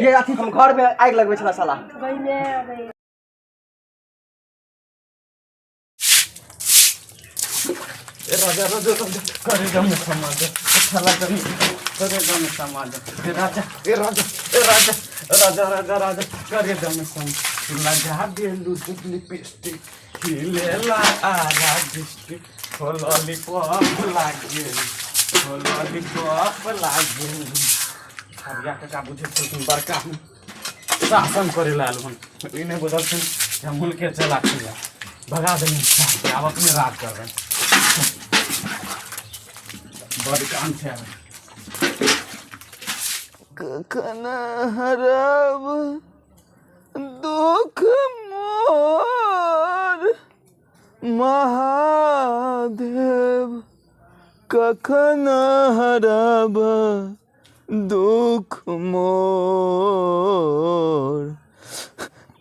ये अथी हम घर में आगि लगबै छला साला। राजा राजा राजा करे दम समाज साला करी करे दम समाज ए राजा ए राजा ए राजा राजा राजा राजा करे दम समाज लगा देलू लिपस्टिक हिलेला आरा डिस्ट्रिक्ट हो लॉलीपॉप लागे हो लॉलीपॉप लागे। हरिया काका बुझे छलखिन बड़का शासन करे ला आयल हन, ई नहि बुझलखिन जे हम हुनके चला छियै। भगा देलियनि साहबके, आब अपने राज करबनि। बड़ काम छै आब। कखन हरब दुख मोर महादेव, कखन हरब दुख मोर,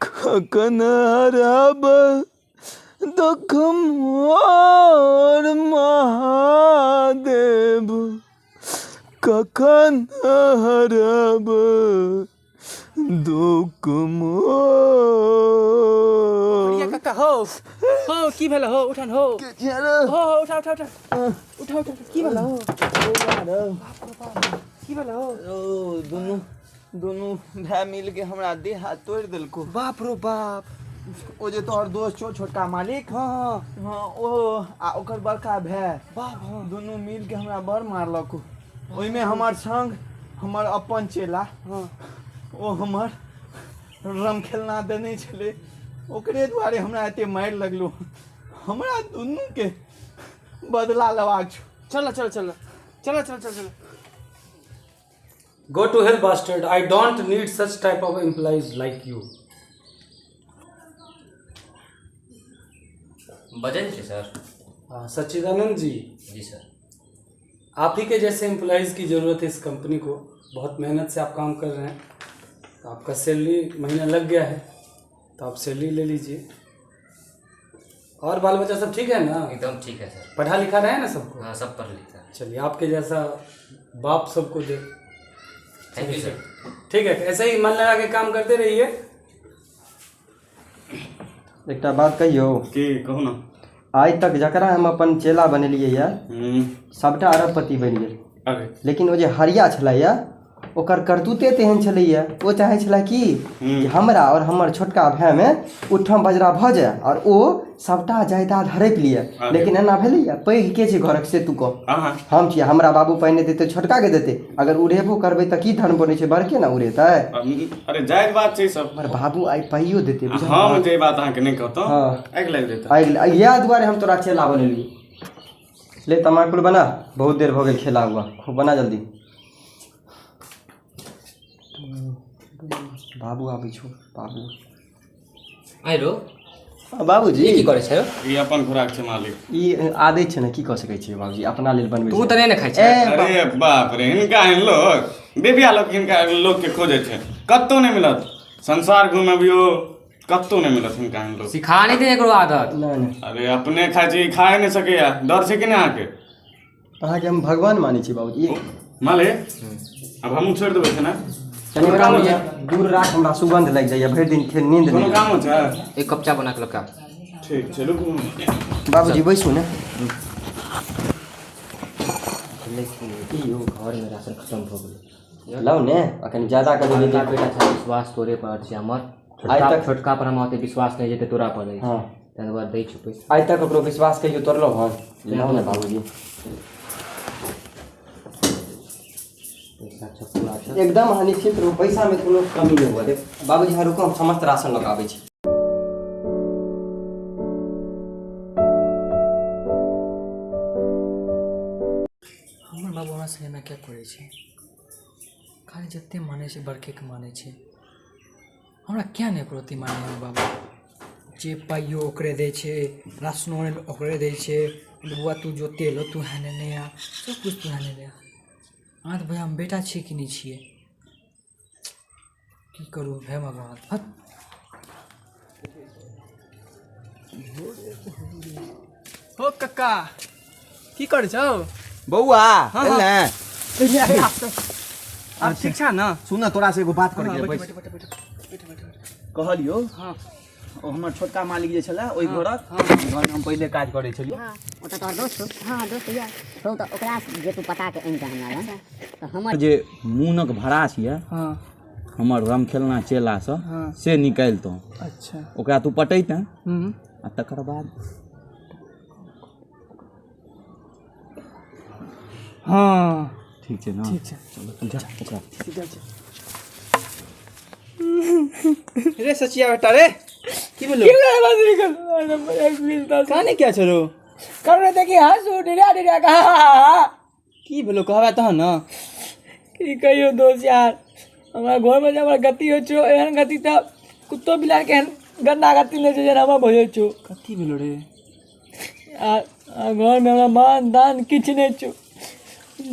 कखन हरब दुख मोर महादेव, कखन हरब दुख मोर। काका हो हो की भेल हो? उठन हो हो हो, उठा उठा उठा उठा उठा, की भेल हो? की भेल हो? ओ दुनू दुनू भाय मिल के हमरा देह हाथ तोड़ि देलको। बाप रो बाप। ओ जे तोहर दोस्त छौ छोटका मालिक, हाँ हाँ ओ आ ओकर बड़का भाय, बाप, हाँ दुनू मिल के हमरा बड़ मारलको। ओहिमे हमर संग हमर अपन चेला, हाँ ओ हमर रम खेलना देने छलै, ओकरे दुआरे हमरा एते मारि लगलो। हमरा दुनू के बदला लेबाक छौ। चल चल चल चल चल चल चल। Go to hell, bastard. I don't need such type of employees like you. बजै छै सर। हाँ, सच्चिदानंद जी। जी सर। आप ही के जैसे एम्प्लॉयज़ की ज़रूरत है इस कंपनी को। बहुत मेहनत से आप काम कर रहे हैं, तो आपका सैलरी महीना लग गया है, तो आप सैलरी ले लीजिए। और बाल बच्चा सब ठीक है ना? एकदम ठीक है सर। पढ़ा लिखा रहे हैं ना सबको? हाँ, सब पढ़ लिखा है। चलिए, आपके जैसा बाप सबको दे। Thank you sir. ठीक है, ऐसे ही मन लगा के काम करते रहिए। एकटा बात कहियौ? की कहू ना। आइ तक जकरा हम अपन चेला बनेलियै यऽ, सबटा अरबपति बनि गेल। अरे। लेकिन ओ जे हरिया छलैया ओकर करतूते तेहन छलैया, ओ चाहै छलै कि जे हमरा और हमर छोटका भायमे उठम बजरा भऽ जाय और ओ सबटा जायदाद हड़पि लिअ। लेकिन एना भेलैया? पैघ के छै घरक से तू कह? अहाँ। हम छियै। हमरा बाबू पहिने देतै, छोटका के देतै। अगर उड़ेबो करबै तऽ की धर्म बनै छै? बड़के ने उड़ेतै। अरे जायज बात छै सब। हमर बाबू आइ पाइयो देतै, बुझलियै? हम जे बात अहाँके नहि कहतहुँ, हाँ। आगि लागि जेतै। आगि इएह दुआरे हम तोरा चेला बनेलियै। ले तमाकुल बना, बहुत देर भऽ गेल खेला हुआ, खूब बना जल्दी। बाबू आबै छौ बाबू। आइ रो। हाँ, बाबूजी। ई की करै छै? ई अपन खुराक छै मालिक। ई आदत छै ने, की कऽ सकै छियै बाबूजी, अपना लेल बनबै तू छै। तऽ नहि ने खाइ छै। ए, अरे बाप रे, हिनका एहन लोक बेबिया लोक हिनका लोक के खोजै छै, कतौ नहि मिलत। संसार घुमबियौ कतौ नहि मिलत हिनका एहन लोक। सिखा नहि दे एकरो आदत। नहि नहि। अरे अपने खाइ छी, खाए नहि सकैया, डर छै कि नहि अहाँके? अहाँके हम भगवान मानै छी बाबूजी। मालिक, आब हमहूँ छोड़ि देबै खेनाइ। कनि ओकरा दूर राख, हमरा सुगंध लागि जाइए, भरि दिन खेल नींद कोनो नहि। काम छै? एक कप चाय बना के लऽ के आ। ठीक छै, रुकू। बाबूजी बैसू ने। लेकिन यौ घरमे राशन खतम भऽ गेलै। लाउ ने अखन ज्यादा कऽ देबै। बड़का बेटा छै, विश्वास तोरे पर छै हमर। आइ छोटका तक छोटका पर हमरा ओते विश्वास नहि जेतै तोरा पर अछि। हाँ। ताहि दुआरे दै छौ पैसा। आइ तक ककरो विश्वास कहियो तोड़लहुँ हन? लाउ ने बाबूजी। पैसा छौ पूरा छौ। एकदम अहाँ निश्चिंत रहू, पैसामे कोनो कमी नहि हुअ देब बाबूजी। अहाँ रुकू, हम समस्त राशन लऽ कऽ आबै छी। हमर बाबू हमरा संगे एना किया करै छै? खाली जतेक मानै छै बड़केके मानै छै, हमरा किया नहि एको रत्ती मानैए हमर बाबू? जे पाइयो ओकरे दै छै, राशनो आनै लए ओकरे दै छै। बौआ तू जो तेलो तू नेने आ, सबकिछु तू नेने आ। अहाँ तऽ भैया हम बेटा छियै कि नहि छियै? की करू हे भगवान, हट। हो कक्का, की करै छौ? बौआ एलै? आब शिक्षा ना सुन न तोरा से एगो बात करे के बैस। कहलियो हाँ। ओ हमर छोटका मालिक जे छलै ओहि घरक घरमे हम पहिले काज करै छलियै। हाँ, ओ तऽ तोहर दोस्त छौ। हाँ दोस्त यऽ छौ, तऽ ओकरा जे तू पटा के आनितऽ हमरा लग तऽ हमर जे मूनक भरास यऽ हाँ हमर रमखेलना चेलासँ हाँ। से निकालितहुँ। अच्छा। ओकरा तू पटैतऽ हम्म। आ तकर बाद हाँ ठीक छै ने? ठीक छै। चलो जा ओकरा। रे सचिया बेटा रे, की बोलो काने क्या छलो करो देखी हंसू डिरिया डिरिया का की भेलो कहबे तहन ने। की कहियो दोस्त यार, हमरा घरमे जे हमर गति होइ छौ एहन गति तऽ कुत्तो बिलाड़के एहन गन्दा गति नहि छै जेना हमर भऽ जाइ छौ। कथी भेलो रे? आ घरमे हमरा मान दान किछु नहि छौ,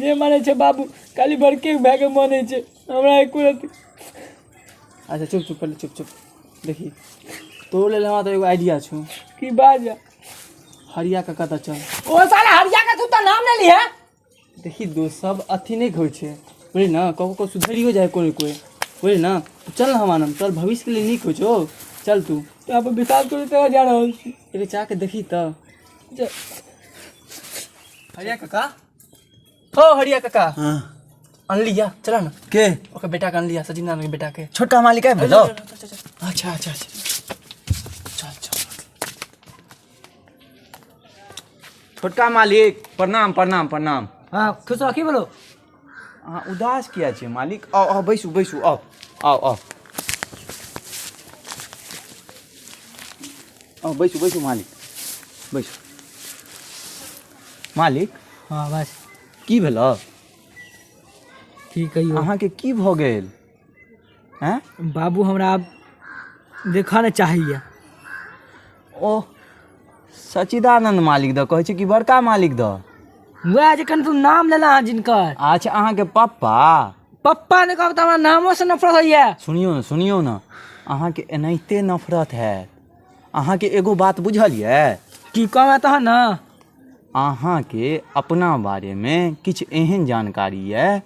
जे मानै छै बाबू खाली बड़के भायके मानै छै, हमरा एको रत्ती। अच्छा चुप चुप पहिले चुप चुप। देखी तोरो लेल हमरा तऽ एगो आइडिया छौ। की बाज? हरिया काका तऽ चल। ओ साला हरिया के तू तऽ नाम नहि लिहे। देखी दोस्त सब अथी नहि होइ छै बुझली ने, ककरो को सुधरियो जाइ कोइ कोइ बुझली ने। तू चल ने हमरा नाम चल, भविष्यके लिए नीक होइ छौ, चल तू। तोरा पर विश्वास करू तोरा जा रहल छी। अरे चाह के देखी तऽ। हरिया काका हो, हरिया काका। हाँ। अनलिया चला ना। के? ओकर बेटा के अनलिया, सचिन के बेटा के। छोटका मालिक आबि गेलौ? अच्छा अच्छा अच्छा चल चल। छोटका मालिक प्रणाम प्रणाम प्रणाम। हाँ खुश रह। की बोलो? अहाँ उदास किया छियै मालिक? आउ आउ बैसू बैसू, आउ आउ आउ आउ बैसू बैसू मालिक बैसू मालिक। हाँ बस। की भेल? की कहियो अहाँके की भऽ गेल? हैं बाबू हमरा आब देखऽ नहि चाहैया। ओ सच्चिदानन्द मालिक दऽ कहै छै कि बड़का मालिक दऽ? वएह जखन तू नाम लेला हँ जिनकर। अच्छा अहाँके पप्पा? पप्पा नहि कहब तऽ हमरा नामो से नफरत होइया। सुनियौ ने सुनियौ ने, अहाँके एनाहिते नफरत हैत। अहाँके एगो बात बुझल यऽ? की कहबै तहन ने। अहाँके अपना बारेमे किछु एहन जानकारी यऽ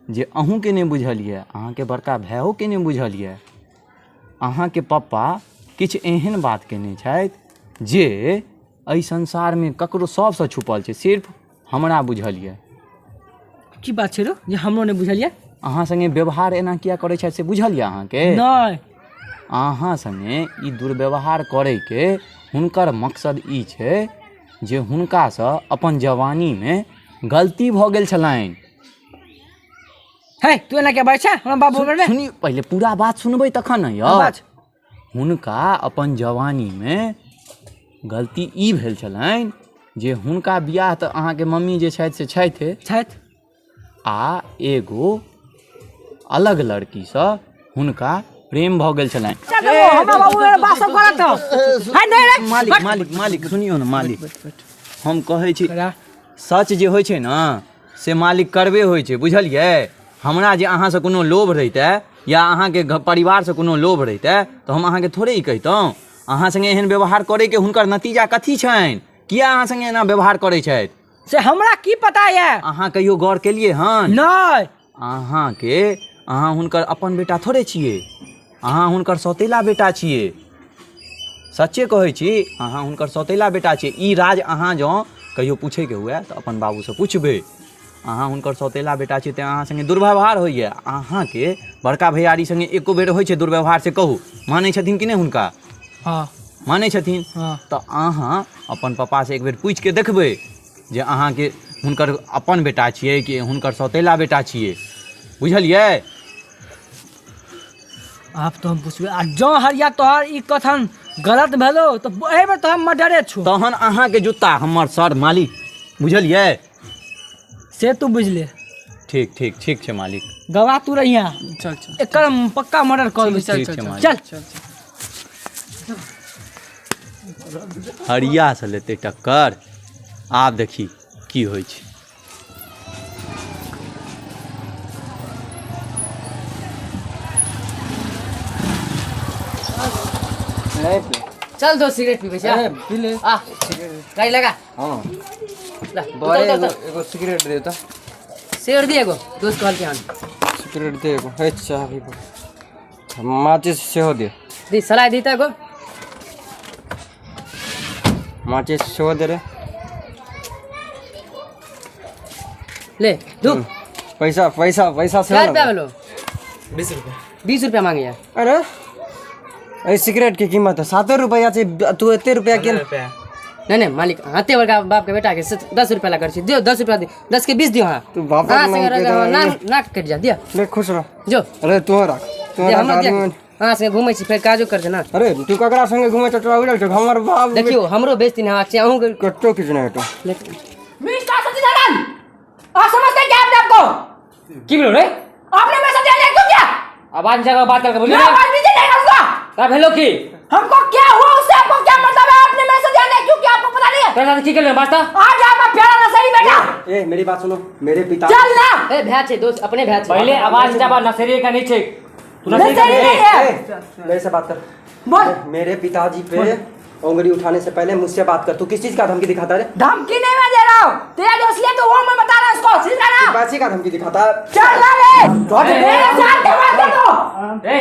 जे अहूँके नहि बुझल यऽ, अहाँके बड़का भायोके नहि बुझल यऽ। अहाँके पप्पा किछु एहन बात केने छथि जे एहि संसारमे ककरो सभसँ छुपल छै, सिर्फ हमरा बुझल यऽ। की बात छै रो जे हमरो नहि बुझल यऽ? अहाँ सङ्गे व्यवहार एना किया करै छथि से बुझल यऽ अहाँके? नहि। अहाँ सङ्गे ई दुर्व्यवहार करैके हुनकर मकसद ई छै जे हुनकासँ अपन जवानीमे गलती भऽ गेल छलनि। हे तू एना क्या बाजै छै हमरा बाबू बारे में? सुनी पहिले पूरा बात सुनबै तखन ने यौ। बाज। हुनका अपन जवानीमे गलती ई भेल छलनि जे हुनका बियाह तऽ अहाँके मम्मी जे छथि से छथि छथि आ एगो अलग लड़कीसँ हुनका प्रेम भऽ गेल छलनि। चल हमरा बाबू बारे बात सब गलत हो। है नहीं रे। मालिक मालिक मालिक सुनियौ ने मालिक, हम कहै छी सच जे होइ छै ने से मालिक करबे होइ छै बुझलियै। हमरा जे अहाँसँ कोनो लोभ रहितै या अहाँके परिवारसँ कोनो लोभ रहितै तऽ हम अहाँके थोड़े ई कहितहुँ। अहाँ सङ्गे एहन व्यवहार करैके हुनकर नतीजा कथी छनि? किया अहाँ सङ्गे एना व्यवहार करै छथि से हमरा की पता यऽ? अहाँ कहियो गौर केलियै हन? नहि। अहाँके अहाँ हुनकर अपन बेटा थोड़े छियै, अहाँ हुनकर सौतेला बेटा छियै। सच्चे कहै छी, अहाँ हुनकर सौतेला बेटा छियै। ई राज अहाँ जँ कहियो पूछैके हुए तऽ अपन बाबूसँ पुछबै। अहाँ हुनकर सौतेला बेटा छियै तेँ अहाँ सङ्गे दुर्व्यवहार होइए। अहाँके बड़का भैयारी सङ्गे एको बेर होइ छै दुर्व्यवहार से कहू? मानै छथिन कि नहि हुनका? हाँ। मानै छथिन? हाँ। तऽ अहाँ अपन पप्पासँ एक बेर पूछिके देखबै जे अहाँके हुनकर अपन बेटा छियै कि हुनकर सौतेला बेटा छियै, बुझलियै? आब तो हम पूछबै आ जँ हरिया तोहर ई कथन गलत भेलो तऽ एहि बेर तऽ हम मर्डरे छौ। तहन अहाँके जूता हमर सर मालिक, बुझलियै? से तू बुझले। ठीक ठीक ठीक छै मालिक। गवाह तू रहिया। चल चल। एकर पक्का मर्डर कर देबै। ठीक छै मालिक। चल। चल। हरियासँ लेतै टक्कर, आब देखी की होइ छै। चल दो सिगरेट पीबै छै। पी ले। आ गाड़ी लगा। हाँ। ला बड़े उतर, उतर, एगो एगो सिगरेट दे तऽ। सिगरेट दिए एगो दोस्त कहल के हन। सिगरेट दे एगो हे चाभी माचिस सेहो दे। दी सलाह दी तऽ एगो। माचिस सेहो दे रे। ले दू। पैसा पैसा पैसा क्या सेहो रुपया लेबै। भेलो? 20 रुपया। 20 रुपया मांगैया। अरे एहि सिगरेट के कीमत 7 रुपया छै, तू एते रुपया के नहीं नहीं मालिक, हाथे बड़का बाप के बेटा के 10 रुपया ला कर छी। दियो 10 रुपया दियो, 10 के 20 दियो। हाँ तू बाप हाँ, के संगे नाम रह के जा, दे। नाक नाक कट जा दियो। ले खुश रह। जो। अरे तू रख, तू दे, रख, हमरो दिया। आदमी। हाँ संगे घूमै छी फेर काजो करते ना। अरे तू ककरा संगे घूमै छ तोरा बुझल छौ? हमर बाप देखियो हमरो बेइज्जती नहीं होबाक छै, अहूँ के कतौ किछु नहि हेतौ। मिस्टर सचिदानंद, आप समझते क्या अपने आपको? की भेलो रे? आपने मेरे साथ अन्याय क्यों किया? आवाज नीचा करके बात करके बोलियो मैं ना। आवाज नीचे नहीं करूंगा। का भेलो की? हमको क्या हुआ उससे आपको क्या मतलब है? आपने मेरे साथ अन्याय क्यों किया आपको पता नहीं है? तोरा साथ की केलौ बास्ता? आज आपका प्यारा ना सही बेटा। ए मेरी बात सुनो, मेरे पिता चल ना। ए भैया छे दोस्त, अपने भैया छे। पहले आवाज नीचा बात, नशेरी का नहीं छे। तू नशेरी का नशेरी नहीं नहीं है। ए, मेरे से बात कर। बोल। मेरे पिताजी पे उंगली उठाने से पहले मुझसे बात कर। तू किस चीज का धमकी दिखाता है रे? धमकी नहीं मैं दे रहा हूँ, तेरा जो असलियत है वो मैं बता रहा हूँ उसको, सीधा ना। पैसे का धमकी दिखाता है। चल ना रे। मेरे साथ के बात कर दो। ए,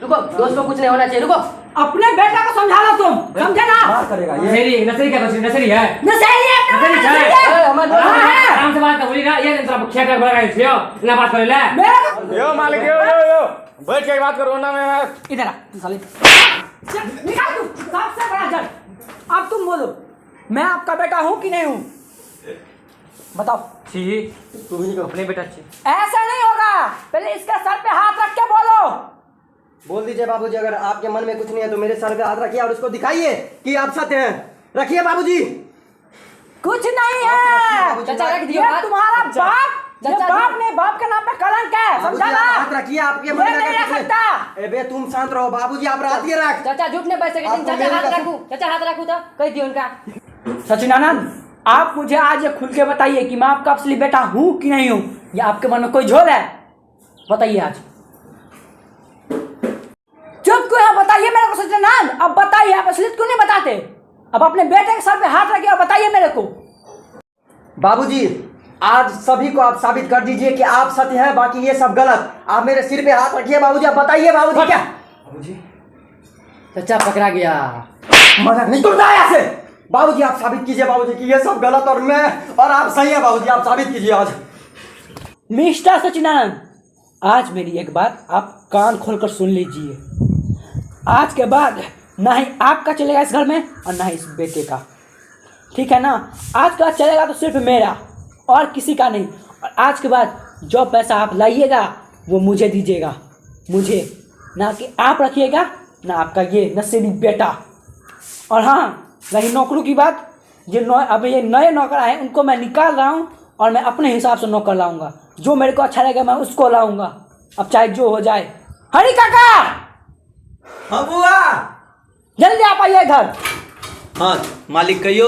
रुको, दोस्त को कुछ नहीं होना चाहिए, रुको। अपने बेटा को समझा लो तुम, समझे ना? बात करेगा ये। नशेरी, नशेरी क्या नशेरी, नशेरी है। नशेरी है, अपना नशेरी नशेरी है। है। ए, हमारे दोस्त हाँ, है। आराम से बात कर, बोली ना, ये तेरा मुखिया का बड़ा गाड़ी छियो, इतना बात करे ले। मेरे को यो मालिक, यो यो यो, बैठ के बात करो ना मैं। इधर आ तू साले, चल, निकाल तू सबसे बड़ा जड़। अब तुम बोलो, मैं आपका बेटा हूँ कि नहीं हूँ? बताओ। छी, तू ही अपने बेटा छी। ऐसा नहीं होगा, पहले इसके सर पे हाथ रख के बोलो। बोल दीजिए बाबूजी, अगर आपके मन में कुछ नहीं है तो मेरे सर पे हाथ रखिए और उसको दिखाइए कि आप सत्य हैं। रखिए बाबूजी। कुछ नहीं है। चाचा रख दियो ये हाथ। तुम्हारा बाप, ये चाचा बाप ने बाप के नाम पे कलंक है, बाबूजी, समझा ना? आप हाथ रखिए आपके मन ये में नहीं अगर रख कुछ सकता। ए बे तुम शांत रहो बाबूजी, आप रात ये रख। चाचा झूठ नहीं बज सके, आपको चाचा मेरी हाथ कसम। रखू, चाचा हाथ रखू तो कह दियो उनका। सचिनानंद, आप मुझे आज ये खुल के बताइए कि मैं आपका असली बेटा हूँ कि नहीं हूँ, या आपके मन में कोई झोल है? बताइए आज। चुप क्यों है? बताइए मेरे को सचिनानंद, अब बताइए, आप असलियत क्यों नहीं बताते? अब अपने बेटे के सर पे हाथ रखिए और बताइए मेरे को। बाबूजी आज सभी को आप साबित कर दीजिए कि आप सत्य हैं, बाकी ये सब गलत। आप मेरे सिर पे हाथ रखिए बाबूजी, आप बताइए बाबूजी क्या? बाबूजी चाचा पकड़ा गया। मजाक नहीं तुम यहाँ से। बाबूजी आप साबित कीजिए बाबूजी कि ये सब गलत और मैं और आप सही है। बाबूजी आप साबित कीजिए आज। मिस्टर सचिनानंद, आज मेरी एक बात आप कान खोलकर सुन लीजिए। आज के बाद ना ही आपका चलेगा इस घर में और ना ही इस बेटे का, ठीक है ना? आज का चलेगा तो सिर्फ मेरा और किसी का नहीं। और आज के बाद जो पैसा आप लाइएगा वो मुझे दीजिएगा, मुझे, ना कि आप रखिएगा ना आपका ये नशेड़ी बेटा। और हाँ, रही नौकरों की बात, ये अब ये नए नौकर आए उनको मैं निकाल रहा हूँ और मैं अपने हिसाब से नौकर लाऊंगा। जो मेरे को अच्छा लगेगा मैं उसको लाऊंगा, अब चाहे जो हो जाए। हरी काका। हाँ बुआ, जल्दी आप आइए इधर। हाँ मालिक कहियो।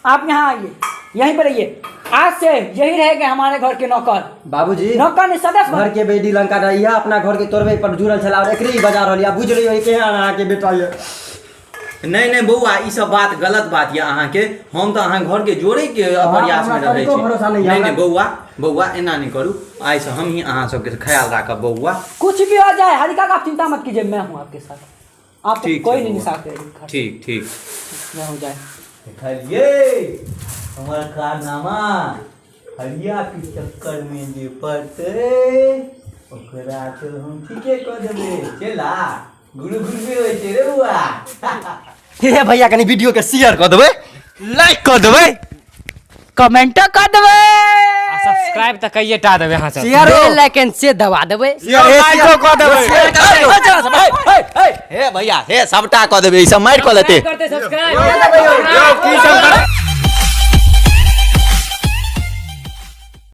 आप यहाँ आइए, यहीं पर रहिए, आज से यही रहेंगे हमारे घर के नौकर। बाबूजी नौकर नहीं सदस्य घर के बेटी लंका रही है, अपना घर के तोड़बे पर जुड़ल छला और एकरे ही बजा रहल है। बुझ रही हो केहन अहाँ के बेटा ये। नहीं नहीं बौआ, ई सब बात गलत बात यऽ अहाँके। हम तऽ अहाँ घर के जोड़े के प्रयास में हमरा रहै तनिको छी। भरोसा नहीं है। नहीं नहीं बौआ, बौआ एना नहीं करू, आइ से हम ही अहाँ सबके ख्याल राखब बौआ। कुछ भी हो जाए हरी काका आप चिंता मत कीजिए, मैं हूँ आपके साथ, आपको ठीक कोई है नहीं बौआ। निशान करेगा। ठीक ठीक। मैं हो जाए। देखलिए हमर कारनामा, हरिया के चक्कर में जे पड़तै ओकरा तो हम ठीके कऽ देबै। चला गुरु गुरुए होइ छै रे बौआ। हे भैया कनी वीडियो के शेयर कऽ देबै, लाइक कऽ देबै, कमेंट कऽ देबै, सब्सक्राइब तऽ कहिए टा देबै अहाँ सब। शेयर बेल आइकन से दबा देबै। लाइको कऽ देबै। हे भैया हे सबटा कऽ देबै, ई सब मारि कऽ लेतै। करते सब्सक्राइब। यौ की सब कर